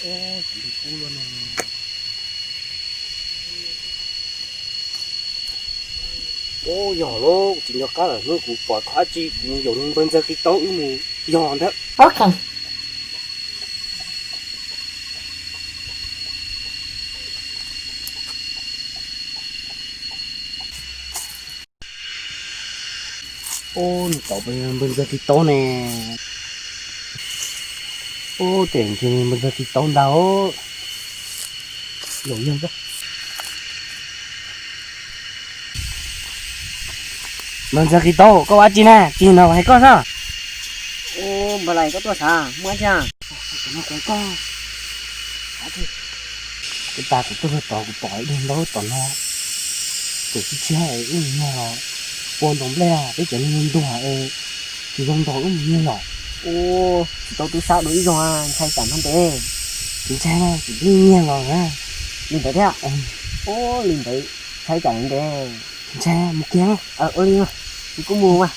Ub, yog lauj, tsis nco qab lawm, hnub kuv pom qhov dab tsi kuv mus yaum npawg ntxawg qis taub wb mus yog ntawd. Ub, nws tau npawg ntxawg qis taub ne. Ub, tej npawg ntxawg qis taub ntag. Npawg ntxawg qis taub, koj ua dab tsi na? Tsis no hais koj sab. Ub, npawg Lais, koj tuaj xav muaj dab tsi? Kuv tas kuv tuaj txog tod kuv pom ib daim ntaub tom no, tseem tshiab tshiab, wb mus nyiag los ua ntaus nplej, peb cov neeg ntuag es tsis zoo ntaus, wb mus nyiag los. Ub, tsis tau tub sab dua ib zaug, ntshai tsam no ntev. Tsis ntshai, tsis tib nyiag los na. Li ntawd thiab. Ub, li ntawd ntshai tsam no ntev. Tsis ntshai, mus kiag. Ua li, kuv kuj mus mas.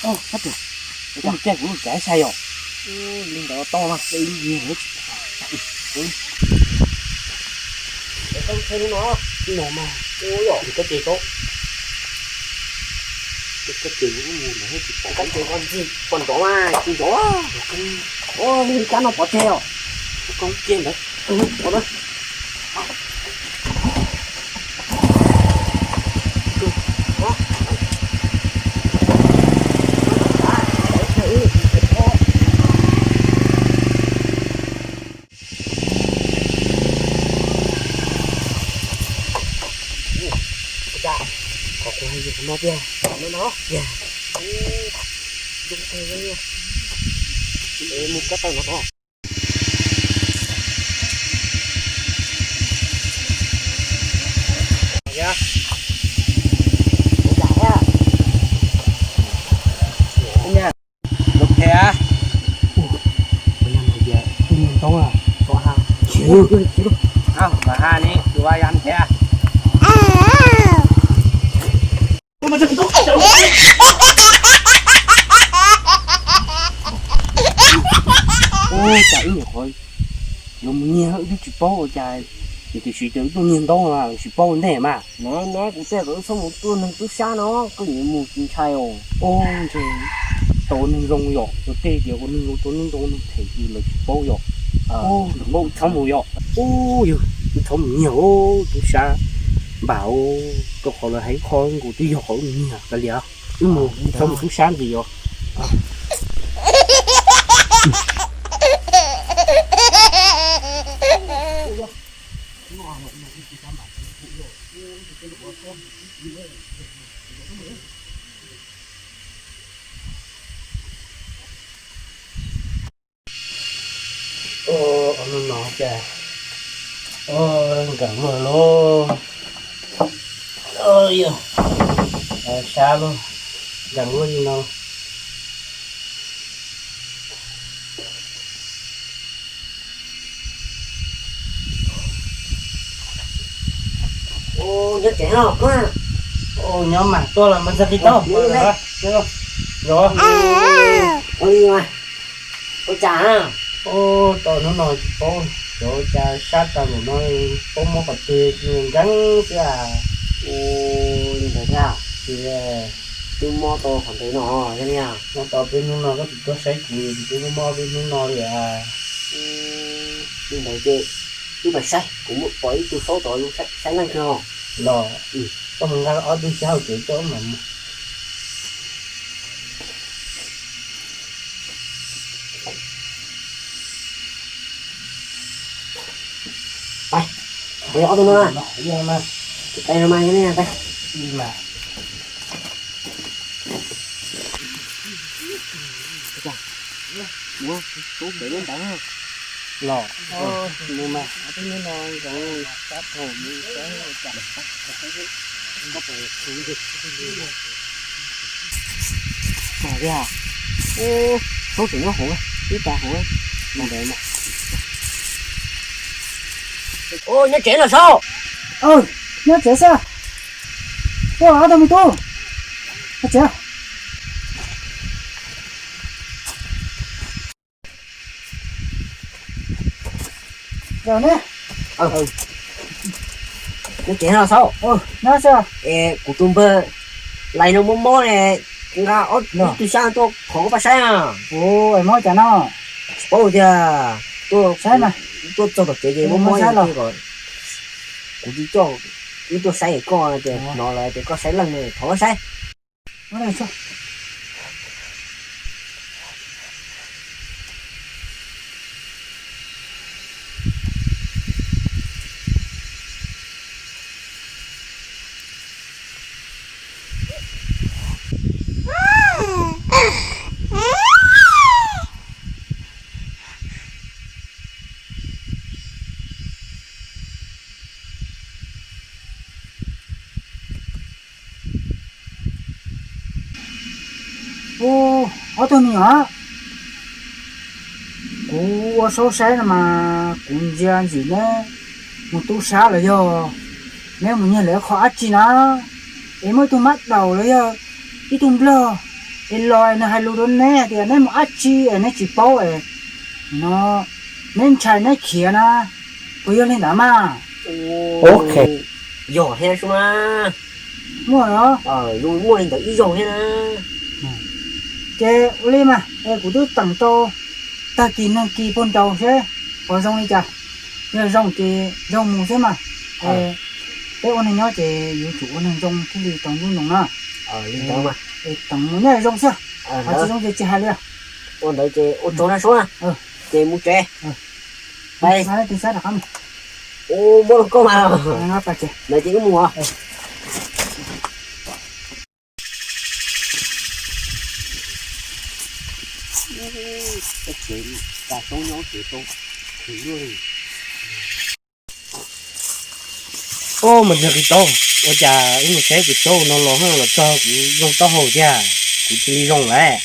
Ub, sab pem, kuv caij kuv lub cav sai yom. Li ntawd tau mas, no mas, ub yom, koj ces koj, koj ces kuv mus lawm thiaj tsis pom, koj ces koj ntxig pom nrov mas tsis nrov. Ub, li kab no pov tseg os. Koj kiag ntawd. Ua cas qhov kuv hais yus no tiag, no no tiag. Zoo kawg li. Mus kab taw no tod. Ua cas thiab? Ua cas thiab? Ua cas thiab? Ua cas thiab? Ua cas thiab? Ua cas thiab? Ua cas wb nyuam qhuav yuav mus nyiag wb twb tsis paub ua cas, tiam sis tias wb tuaj nyiag ntaub tsis paub ua ntej mas. No no kuv tej kom wb txhob mus tua neeg tub sab no, koj yuav mus tsis ntshai os. Ub, ntshe tau neeg zoo yom, ua tej tias ua neeg zoo tau neeg ntau neeg phem ces lawv tsis paub yom. Ub, txhob mus yom. Ub, yog wb txhob mus nyiag tub sab npam, rau qhov lawv hais ib qho nkaus twb yog qhov wb mus nyiag kav liam. Wb mus txhob mus tub sab ntxiv yom. Hnub no cas nkees luaj lauj. Yog sab lauj, nkees luaj li no. Nyob tsev no. Nyob mas tuaj los mas ntxag qis taub. Ua li mas, ua cas? Ub, tau hnub no tsis paub xyov ua cas sab tag npaum no, paub mob qhov twg nkees xwb as. Ua li ntawd thiab. Twb mob tau qhov ntawd no, yog li mob tau peb hnub no koj tsis tuaj saib kuv, kuv twb mob peb hnub no li as. Li ntawd ces wb mam saib, kuv muab pom ib tug saub tod saib leej twg os. Los, koj mus nqa ob tug xyab hauv tsev coj wb mam mus. Pais, pais ob tug no na. Tais no mas, tais. Los, mus mas. Ub, saub tseem nyob hauv, ib tag hauv. Ub, nyob tsev los saub. Nyob tsev xwb. Ub, ob tug me tub, nyob tsev. Kuv tsev no xaub, es kuv tus npawg Lais no mob mob ne, nqa ob tug xyab tuaj thov koj pab saib na. Mob cas no? Tsis paub tiag, tuaj txog tom tsev ces mob mob los, kuv tsis coj wb tuaj saib koj tias hnov lawv tias koj saib leej no thov koj saib. Ub, ob tug me nyuam, kuv ua saub saib no mas kuv ntsia ntsim neb mus tub sab los yog neb mus nyiag lawv qhov dab tsi na, es muaj ib tug mab daum los yog ib tug nplog es los nws hais lus rau neb hais tias neb mus dab tsi es neb tsis paub es no neb ntshai neb khiav na, puas yog li ntawd mas? Yog thiab mas, muaj los, muaj li ntawd ib zaug thiab na. Ces ua li mas es kuv twb teem rau tag kis neeg kis puag nraud seb puas zoo li cas, yog zoo ces zoo mus xwb mas. Peb ua neeg nyob ces yuav tsum ua neeg zoo thiaj li tau ntuj noo na. Li ntawd mas, es teem mus nyob zoo xwb, ho tsis zoo ces tsis hais li. Ua ntawd ces ua tsaug na Suab, ces mus tsev. Ua, muab los koj mas, ntawd ces wb mus. Ub, mas ntshe kuv tau, ua cas ib mus saib kuv tau no los los txog kuv zoo taub hau thiab, kuv cia li zoo lawm.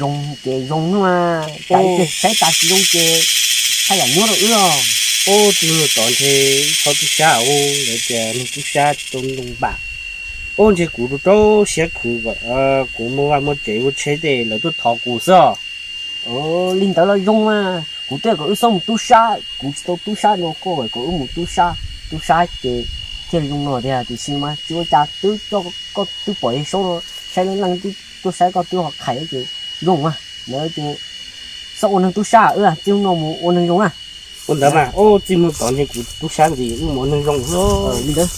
Zoo ces zoo mas, saib tas tsis zoo ces haj yam nyuaj rau wb os. Ub, txij hnub tom ntshe ib qho tub sab ub, lawv tias neeg tub sab tsis tau ntoo npam. Ub, ntshe kuv rau rau siab khwv kom kuv muaj vaj muaj tsev ua tsheb tej lawv tuaj thov kuv xwb os. Li ntawd los zoo mas, kuv twb kom wb txhob mus tub sab, kuv tsis tau tub sab rau koj, kom wb mus tub sab, tub sab ces thiaj li zoo no tiag. Tiam sis mas tsis ua cas, twb coj koj twb pom Yawg Saub no saib leej leej, tuaj saib koj twb ho qhais ces zoo mas. Ntawd ces txhob ua neeg tub sab, wb txij hnub no mus ua neeg zoo na. Ua ntawd mas, ub, txij hnub tod ntshe kuv tub sab ntxiv, wb mus ua neeg zoo li ntawd.